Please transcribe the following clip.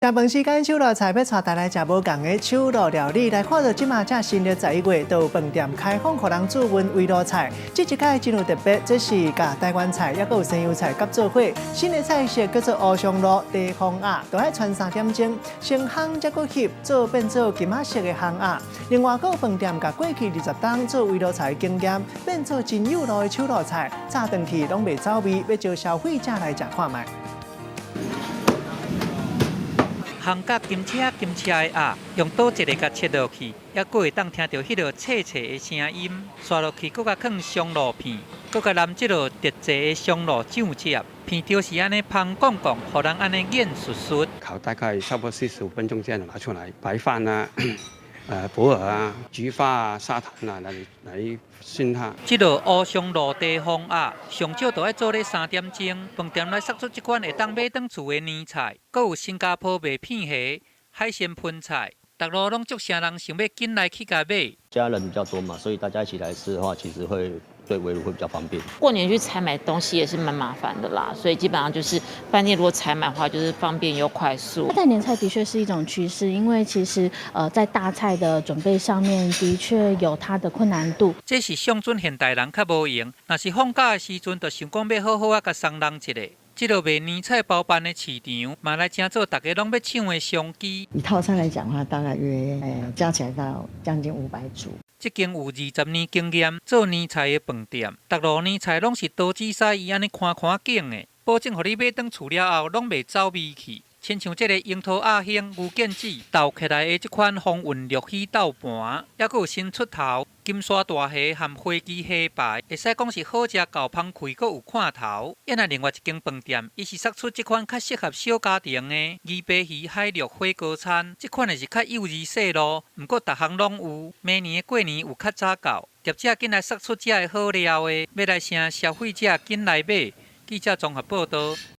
食飯時間，手路菜欲帶大家來食無仝的手路料理。來看著這馬才新曆11月，都有飯店開放予人自運圍爐菜。這一擺真有特別，這是共台灣菜，抑閣有西洋菜夾做伙。新的菜色叫做烏松露地方鴨，都愛汆3點鐘，先烘才閣翕，做變做金仔色的烘鴨。另外，閣有飯店共過去20冬做圍爐菜的經驗，變做真有路的手路菜，炸轉去攏袂走味，欲招消費者來食看覓。烘甲金車金車的鴨，用刀一个共切落去，猶閣會當聽著彼个脆脆的聲音。紲落去，閣共放松露片，閣共淋這个特製的松露醬汁，鼻著是按呢芳摃摃，予人按呢眼欶欶。烤大概差不多45分鐘這樣拿出來，白飯啊、薄荷啊、菊花啊、砂糖啊，來來燻它。這个烏松露地方鴨，上少都愛做咧3點鐘。飯店來釋出這款會當買轉厝的年菜，閣有新加坡麥片蝦、海鮮盆菜，逐路攏足啥人想欲緊來去共買。家人比較多嘛，所以大家一起來吃的話，其實會對圍爐會比較方便。過年去採買東西也是蠻麻煩的啦，所以基本上就是飯店如果採買的話，就是方便又快速。帶年菜的確是一種趨勢，因為其實在大菜的準備上面，的確有它的困難度。這是上準現代人較無閒，若是放假的時陣，就想講欲好好仔共送人一下。這个賣年菜包辦的市場，嘛來成做逐家攏欲搶的商機。以套餐來講的話，大概約加起來到將近500組。這間有20年經驗做年菜的飯店，逐路年菜攏是刀子師伊按呢看看景的，保證予你買轉厝了後攏袂走味去。親像這个櫻桃鴨胸、牛腱子鬥起來的這款風雲玉魚鬥盤，抑閣有新出頭金沙大蝦和飛機蝦排，會使講是好食夠芳氣，閣有看頭。抑若另外一間飯店，伊是釋出這款較適合小家庭的魚白魚海陸火鍋餐，這款的是較幼稚細路，毋過逐項攏有。明年的過年有較早到，業者緊來釋出遮的好料的，欲來請消費者緊來買。記者綜合報導。